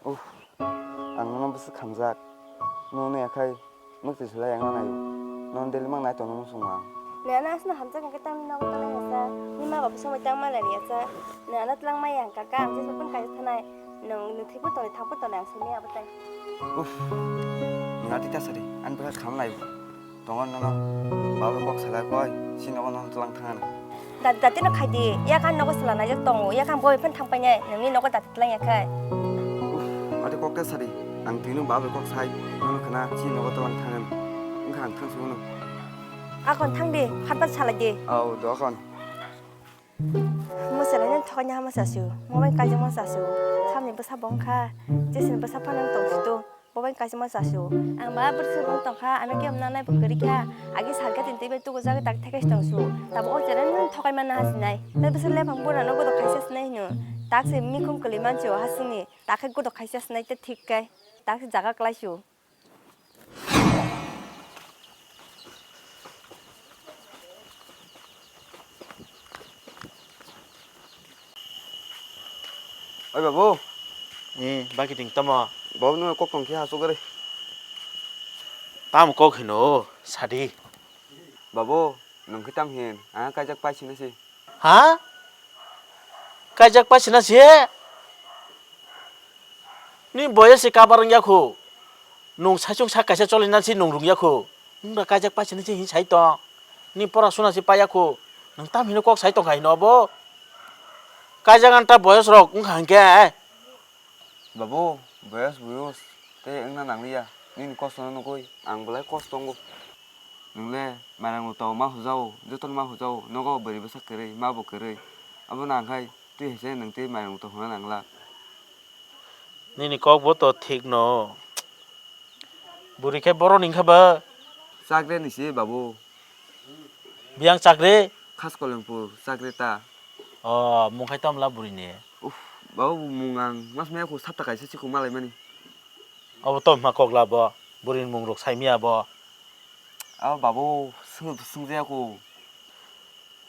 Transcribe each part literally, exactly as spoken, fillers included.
Uff, ang nono bwswk hamjak. Nono yakhai mukti sulai ang naio. Nono daily mang nai tongno muchungo ang. Nini ano aswkno hamjak hwnkhe tamni nogo tongna yasa. Nini ma baba somoi tang ma leri yasa. Nini ano twlang maya hwnkha kha ang jesukphano kaisa thanai. Nwng, nwng thwiphano tongdi, thangphano tongdi, ang simi abo tai. Uff, nwng atwi ta sadi, ani bwkha khamlai. Tongo nono, baba kok salai koi, si nogo nono twlang thangano. Da-, dati no khaidi, yakha nogo sala naijak tongo, yakha boi phan thang painai, nwngni nogo dati twlang yakhai. Uff, atwi kok ta sadi, ang twino baba kok sai, nono khna si nogo twlang thangano. Wngkha ang thang suno. Akon thangdi, phat phat salai di. Au, do akon. Mwsalaino thokaina hama chasu, mo bai kaijak ma chasu, samni bwsa bo wngkha, jesini bwsa phano wng tong situ, bo bai kaijak ma chasu. Ang ba bwrwi bong tongkha, ano kebo nanai bo kwrwi kha, agi salka tin twi bai tugu jagwi tak thekhe tong su, tabuk o chera nini thokai manna hasinai, tei bwsa lephang bura no godo khaisa sinai hino, tak se mikhum kwlwi mancho hasingni, tak khe godo khaisa sinai tei thik kai, tak se jaga klai su. Oi babu. Eh, baki ting tamo? Babu no kok tong khe hasuk gari. Tam kok hino, sadi. Babu, nung khe tam hin, ang kaijak paisina si. Ha? Kaijak paisina si? Ni boyes se kabar wngya khu. Nung saichung sak kaisa choli nan si nung rungya khu. Nung da kaijak paisina si hin sai tong. Ni pora suna si paya khu. Nung tam hino kok sai tong kha hino bo. Kaijak an ta boyes rok wngkha hinkhe. Babu, boyes buyus tei wngna nangliya. Nini kosto no nugui ang belai kosto wngo. Nwng le mairang bo tong ma hujao, joto no ma hujao, nogo bwrwi bwsa kwrwi, ma bo kwrwi. Abo nang khai twi hai se nwng twi mairang bo tong hwnna nang glak. Nini kok bo to thik no. Bwrwi khe bohrok ni wngkha ba? Chakre ni se babu. Biyang chakre? Khas Kolengpur chakre ta. O, mung khai tamo la bwrwi ni? Uff, babu mung ang mas maya kho sapta kaisa chikung malai mani. Abo to wngma kok la bo, bwrwi ni mung rok sai miya bo. Abo babu, swng-, swngjaya kho.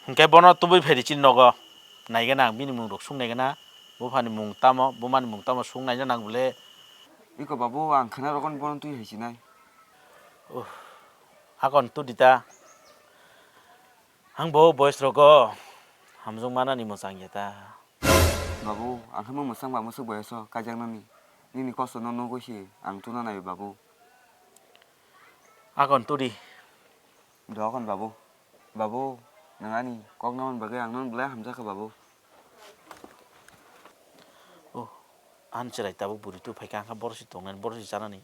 Hinkhe bono tubui phaidi chini nogo. Naigana ang bini mung rok sung naigana. Buphani mung tamo, bumani mung tamo sung naina nang bole. Iko babu, ang khna rogon bono twi hai sinai. Uh, akon tudi ta. Ang bo boys rogo hamjwk manani mwchang ya ta. Babu, ang khe mwsang ba mwswk boyoso kaijaknani. Nini kosto no nugwi se ang tuna naio babu. Akon tudi. Dohokon babu. Babu, nwng ani kok nangmani bagwi ang nono belai hamjakha babu. Oh, ani chwrai tabuk bwrwi tu phaikha, ang kha borok se tongnani, borok se chanani.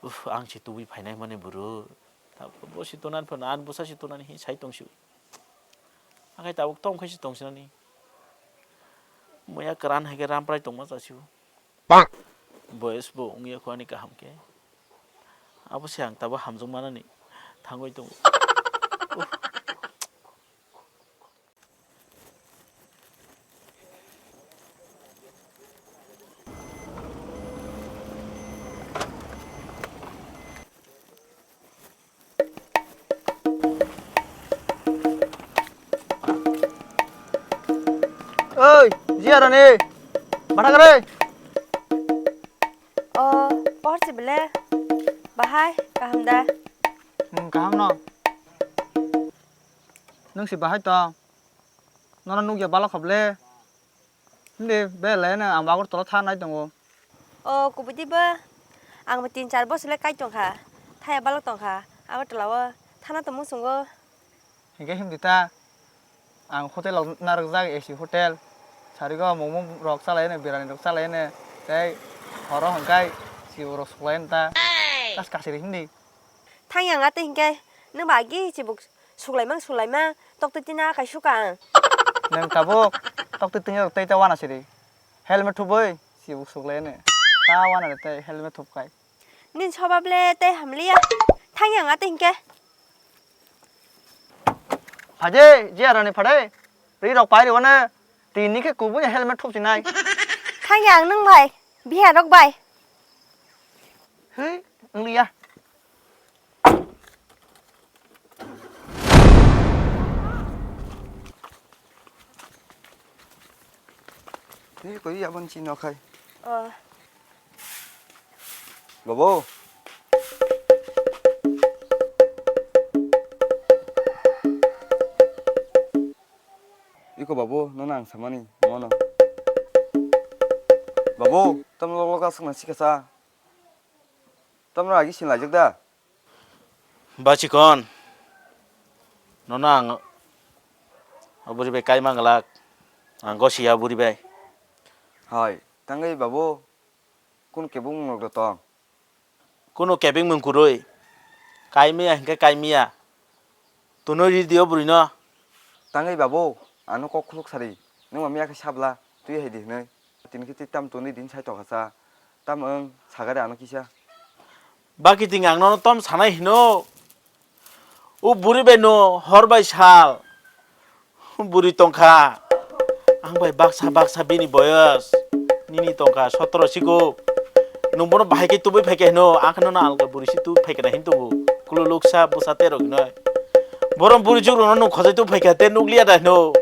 Uff, ang se tubui phainai mani bwrwi. Tabuk bo se tongnani phano, ani bwsa se tongnani hin sai tong sio. Ang khai tabuk tong khai se tong sinani. Muya kwran hai khe ramprai tongma cha sio. Boyes bo wngya kho ani kaham khe. Abo se ang tabuk hamjwk manani thangwi tongo. Uff. Oi, Jia Rani, bada kare? O, pohor si bele. Bahai, kaham da? Hmm, kaham no. Nung si bahai tong? Nono nukya balok kha ble. Hindi, belai no ang Agartala thanai tongo. O, kubui di ba? Ang bo tin char bosor le kai tong kha. Thaya balok tong kha. Agartala o thana tongmung chungo. Hinkhe hindi ta. Ang hotel rok narwkjak, A C hotel. Sarigo momo rok chalai no, birani rok chalai no. Tei horo hwnkhai sibo rok suklai no ta. Kas kasiri hindi. Thang yang atwi hinkhe nwng ba agi chibuk suklaimang suklaima toktwi tini akai suka ang. Nwng tabuk toktwi tini rok tei ta wana siri. Helmet thubui chibuk suklaino. Ta wana de tei helmet thubkai. Nini soba ble tei hamliya. Thang yang atwi hinkhe. Phade, Jia Rani phade. Ri rok pai rwano tini khe kubui helmet thupsinai. Thang yang nwng bai, biha rok bai. Hei, wngliya. Hei, koi abon chini nokhai. Oh. Babu. Iko babu, nono ang samani, mono. Babu, tamno lok lok aswk na sikasa? Tamno agi sin laijak da? Bachikon, nono ang o buri bai kai manglak, ang gosi ya buri bai. Hai, tangwi babu, kun kebung nok do tong? Kuno kebeng mung kwrwi. Kaimiya hinkhe kaimiya. Tunui ri dio bwrwino. Tangwi babu, ano kok khuluk sari. Nwng mamya khe sabla, twi hai di hwnwi. Tini khe twi tam tunui din sai tokha sa. Tam wng sagari ano kisa. Baki ting ang nono tom sanai hino. O buri bai no hor bai sal. Buri tongkha. Ang bai baksa baksa bini boyos. Nini tongkha sotoro sigo. Nung bono bahai khe tubui phaikha hino, ang kheno na alga buri si tubui phaikha na hin tongo. Kululuksa bwsa terok hinoi. Borom buri juro no nung khojai tubui phaikha te nukliya da hino.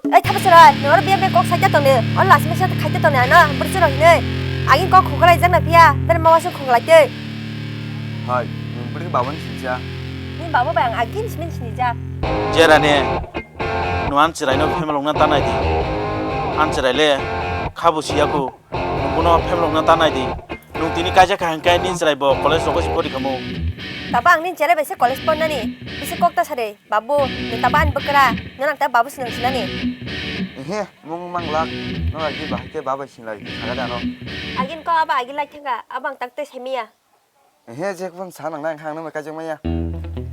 Ei thapa chwrai, noro biya be kok saita tongni. O last mesa khaita tongni ano buri juro hinoi. Agin kok khongkolai jak na phiya, ber mawa se khongkolai tei. Hai, nung buri babani sincha. Ni babo bai ang agin simin sinijak. Jerani. Nwng ani chwraino phemalokna ta nai di. Ani chwrai le kha bo si ya kho. Nwng bono phemalokna ta nai di. Nwng tini kaijak kha hwnkhe nini chwrai bo college rogo se pori khamu. Tabo ang nini chwrai bai se college pornani. Bisi kok ta sari. Babu, nwng tabo ani bwkra. Nwng ang ta babu sinang sinani. Ehe, mung manglak. Nwng agi bahai khe babai singlai. Saga dano. Agin ko abo agi lai thangka. Abo ang tak tei semiya. He, je phone sa nang nang khang nang kaijak maya.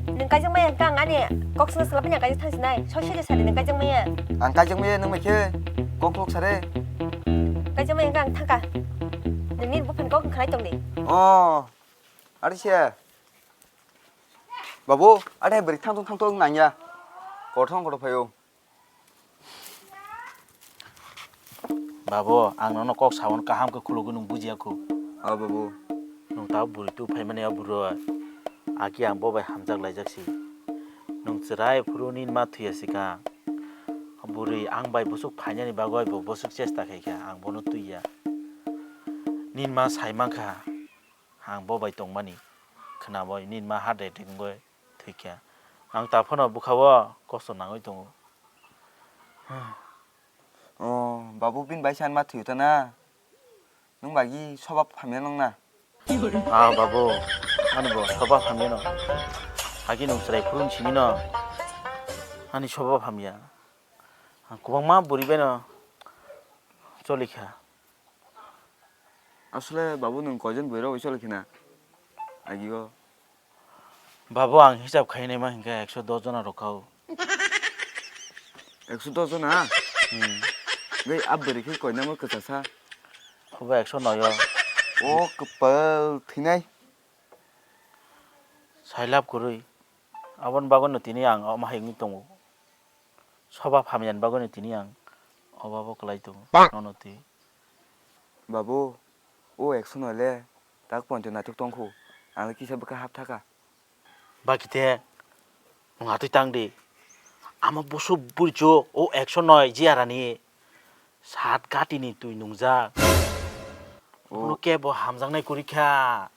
Nang kaijak maya kang ani kok sna sla panya kaijak thang sinai. So sile sale nang kaijak maya. Ang kaijak maya nang mai khe kok lok sare. Kaijak maya kang thangka. Nang ni buphan kok khlai tong di. Oh. Ari se. Babu, ari beri thang tong thang tong nang ya. Kothong kothong phayo. Babu, ang nono kok sabon kaham khe khulugwi nwng bujiya khu. O babu. Nwng ta buri tu phaimani o buro. Aki ang bo bai hamjak laijak si. Nwng chwrai phuru nini ma thuya si kha. Buri ang bai bwswk phainani bagwi bo bwswk chesta khai kha, ang bono twiya. Nini ma sai man kha. Ang bo bai tongmani khwnabo nini ma heart attack wngwi thwikha. Ang ta phano bwkhao kosto nangwi tongo. O, babu bini bai se ani ma thwiyo ta na? Nwng bagi soba phamya nang na? Ah, babu, ani bo soba phamya no. Agi nwng chwrai phuru simi no ani soba phamya. Ang kwbangma buri bai no choli kha. Asole babu nwng koijon bwrwi rok bai choli khna? Agi o. Babu ang hisab khainai ma hinkhe ekso dos jona rok kha o. Ekso dos jona? Hmm. Bai a bwrwi khe koinama kwchasa? Obo ekso noi o. O kwpal thinai. Sailab kwrwi. Aboni bagwino tini ang omo hai wngwi tongo. Soba phamyani bagwino tini ang obo bo kwlai tongo. Nono twi. Babu, o ekso noi le tak poncho naitok tongkhu. Ang le kisa bwkha hap thaka. Bakite, nwng atwi tang di. Amo bwswk burichuk o ekso noi jiarani sat gatini twi nungjak. O. Bono kebo hamjaknai kwrwi kha.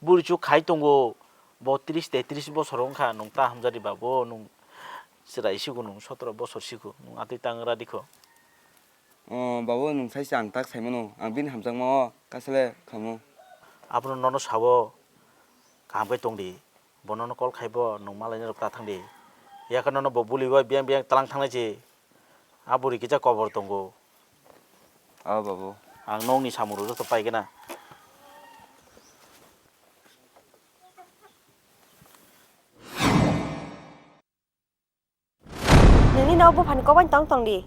Burichuk khai tongo, bo tris tetris bosor wngkha, nwng ta hamjadi babu, nwng chwrai sigo, nwng sotoro bosor sigo, nwng atwi tang ra dikho. O, babu, nwng sai se ang tak saimano, ang bini hamjakma o kasle khamu. Abono nono sao, kaham khe tong di, bo nono call khaibo, nwng malainirok ta thang di. Yakhe nono bo buli bai biyang biyang tlang thangnai se. A buri kisa kobor tongo. O babu. Ang nokni samung rok joto paigena. Nini no buphani kok bai tong tong di.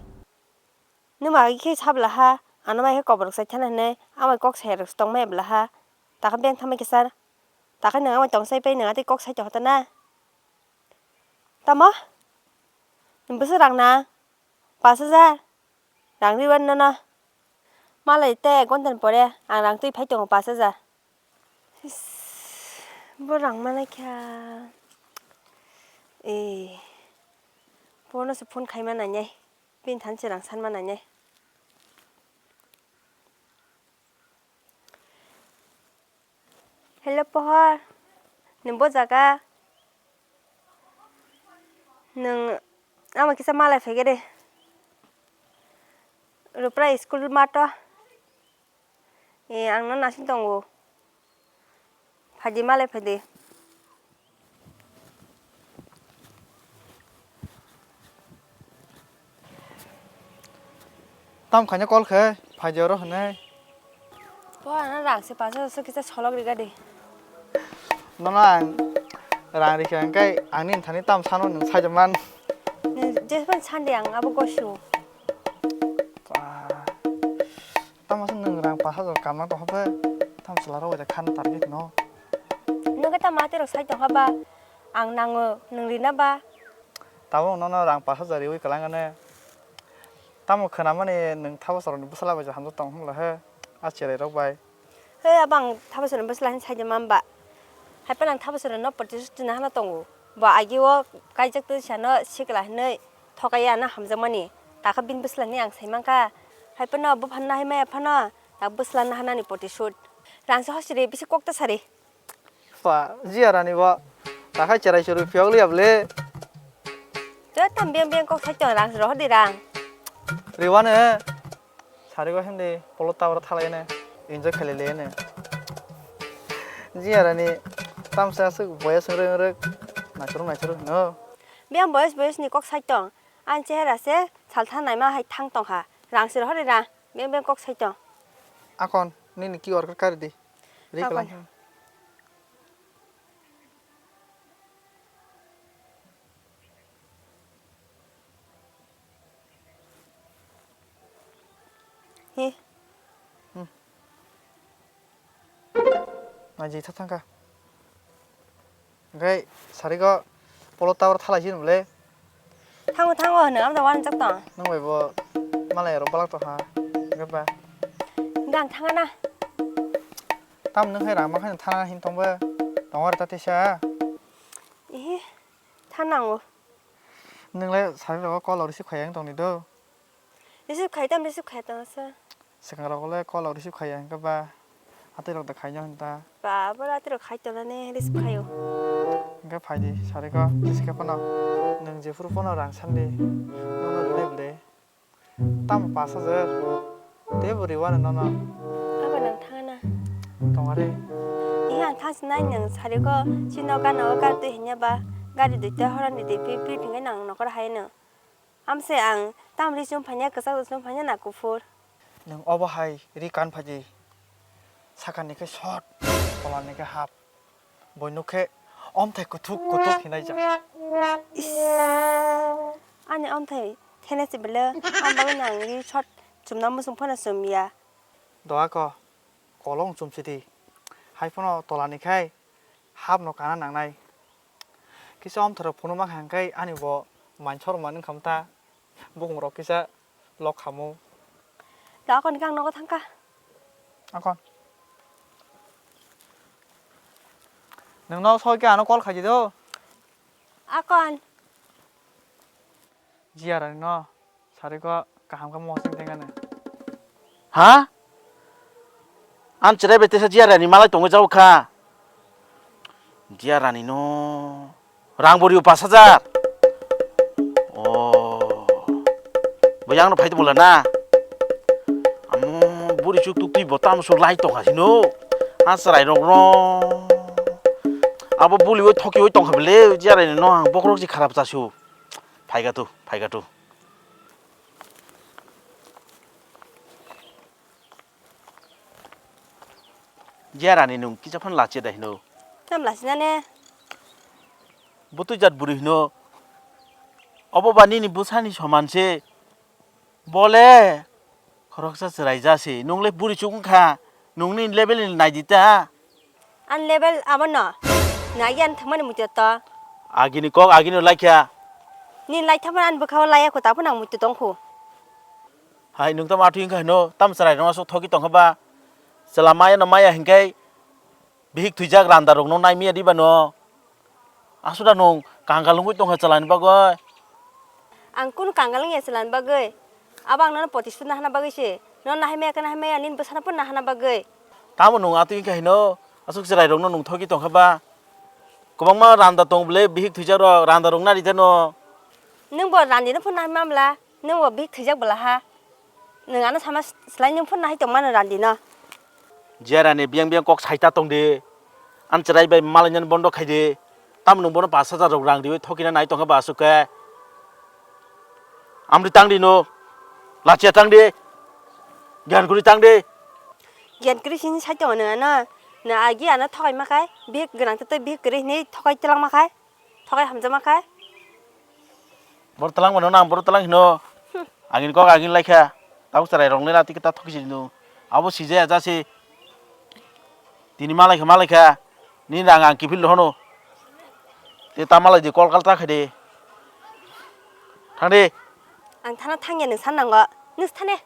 Nima agi khe sabla ha, ano mai khe kobor rok sai thana hinwi, amai kok sai rok tong mai bla ha. Takha beng thamai kisa. Takha nang amai tong sai pai nang atwi kok sai to hota na. Tamo? Bwswk rang na? Pash hajar? Rang riban nono. Malai tei ek ghonta ni pore ang rang twi phai tongo pash hajar. Is, bo rang manai kha. Ee, bono se phone khai ma nainai. Bini thanse rang san ma nainai. Hello, Pohor. Nwng bo jaga? Nwng ama kisa malai phaikhe de. Rupra school mato. E, ang no nasing tongo. Phaidi malai phaidi. Tam khaina call khe, phaidi oro hwnwi. Bo ano rang se paso so kisa solok riga de. Nono ang rang rikha hwnkhe ang nini thani tam sano nwng saida man. Nwng jespan sandi ang abo gosio. Ba. Tamo se nwng rang pash hajar kamna tongkha bai, tamo chwla rok bai khan target no. Nwng khe tamo atwi rok sai tongkha ba, ang nango, nwng rina ba? Tabuk nono rang pash hajar riwi kwlangani. Tamo khwnamani nwng thabosorokni bwsla bai hamjak tong hwnla he, a cherai rok bai. He, abo ang thabosorokni bwsla hinwi sai de mamba. Hai phano ang thabosorokno protishuti nahana tongo. Bo agi o kaijak twi sano sikla hinwi thokai ano hamjakmani. Takha bini bwslani ang sai mankha. Hai phano buphang nahai maya phano tak bwsla nahanani protishuti. Rangse hosiri bisi kok ta sari. Ba, jiya rani bo. Takhai cherai chwrwi phiyok liya bwle. Tei tam beng beng kok sai tong rang rohor di rang. Riwano. Sari go himdi polo tabra thalai ne. Enjoy khailai le ne. Jiya rani tamsa aswk boya swngrwk wngrwk. Naichuruk naichuruk no. Beng boyes boyes ni kok sai tong. Ani chehera se saltha naima hai thang tongkha. Rang se rohor di rang. Beng beng kok sai tong. Akon, nini Q R code kari di. Ri Akon. Kalang. He. Hmm. Naji tha thangkha. Hwnkhe sarigo polo tabra thalai sini bwle. Thango, thango hwno, amda wanjak tong. Nwng bai bo malai rok balak tongkha. Hwnkhe ba. Hwnkhe ang thangana. Tam nwng hai rang ma khaino thana hin tongbo. Tongo re ta tisa. Ihi, thanango. Nwng le sari rogo call rok receive khaiya wng tongni do. Receive khai tam, receive khai tong asa. Swkang rok le call rok receive khaiya hwnkhe ba atwi rok da khaina hwn ta. Ba, bo atwi rok khai tong nani receive khaio. Hwnkhe phai di, sari ko, kisa khe phano nwng jephuru phano rang sandi, nono rwnai bwle. Tamo pash hajar, tei bo riwano nono. Abo nang thangna. Tong are. Iya, ang thang sinai nwng sari ko, chino gana o gari twi hinya ba, gari duita horani di pi pi thwngwi nang nokar hai no. Amse ang tam ri chum phanya, kwchak chum phanya na kuphur. Nwng obo hai ri kan phaidi. Sakani khe short, tolani khe half. Boi nuk khe omthai kuthuk kuthuk hinai jak. Is, ani omthai thene se bele, ang bagwi nang ri short chumna muchung phano chum ya. Doa ko, kolong chum sidi. Hai phano tolani khai half no kana nangnai. Kisa omthai rok phunuk mankha hwnkhe ani bo manchor man wngkha mtha. Bukung rok kisa lok khamu. Da akon khe ang nogo thangkha. Akon. Nwng no soi khe ano call khaidi do. Akon. Jiya rani no sari ko kaham khe mosing tengkha ne. Ha? Ang chwrai bai teisa Jiya rani malai tongwi jao kha. Jiya rani no rang bo rio pash hajar. O. Bo yang no phai tongla na. Amo buri chuk tuk twi bo tam so lai tongkha sino. Ha chwrai rok no. Abo buli o thoki oi tongkha bele Jiya rani no ang bokrok si kharap chasu. Phaikha tu, phaikha tu. Jiya rani nwng kisa phan lachi da hino. Tam lachi na ne? Butui jat buri hino. Obo ba nini bwsani soman se. Bole khoroksa chwrai ja se. Nwng le buri chuk wngkha. Nwng ni level ni nai di ta. An level abo no. Nai yan thangmani muitu to. Agini kok agini laikha. Ni lai thangmani an bwkha o laiya kho ta phano ang muitu tong kho. Hai nwng tamo atwi wngkha hino, tamo chwrai rokno aswk thoki tongkha ba? Chwla maya no maya hinkhe bihik thwijak randa rokno nai maya diba no? Aswk da nwng kangal wngwi tongkha chwlani bagwi? Ang kunu kangal wngya chwlani bagwi? Abo ang nono poti sudna hana bagwi se. Nono nahai maya khe nahai maya, nini bwsano phano nahana bagwi. Tamo nwng atwi wngkha hino, Aswk chwrairokno nwng thogwi tongkha ba? Kwbangma randa tong bwle bihik thwijak rok, randa rok nari teno. Nwng bo randino phunna hai mamla, nwng bo bihik thwijak bwla ha. Nwng ano sama slai nwng phunna hai tongmano randino. Jiyarani biyang biyang kok saita tongdi. An chwrai bai malainani bondo khaidi. Tamo nwng bono pash hajar rok rang riwi thokina nai tongkha ba aswk khe. Amri tangdi no. Lachia tangdi. Gyan kuri tangdi. Gyan kuri sini sai tongo nwng ano. Nwng agi ano thokai makai. Bihik gwnang tei bihik kwrwi hinwi thokai twlang makai. Thokai hamjakma khe. Boro twlang mano nang, boro twlang hino. Agini kok agini laikha. Tabuk chwrai rok nela tiki ta thokisi nung. Abo sijaya jasi. Tini malaikha malaikha. Ni rang ang kiphil hono. Te ta malai di kol kal ta khaidi. Thangdi. Ang thana thangya nwng san nango. Nwng thane.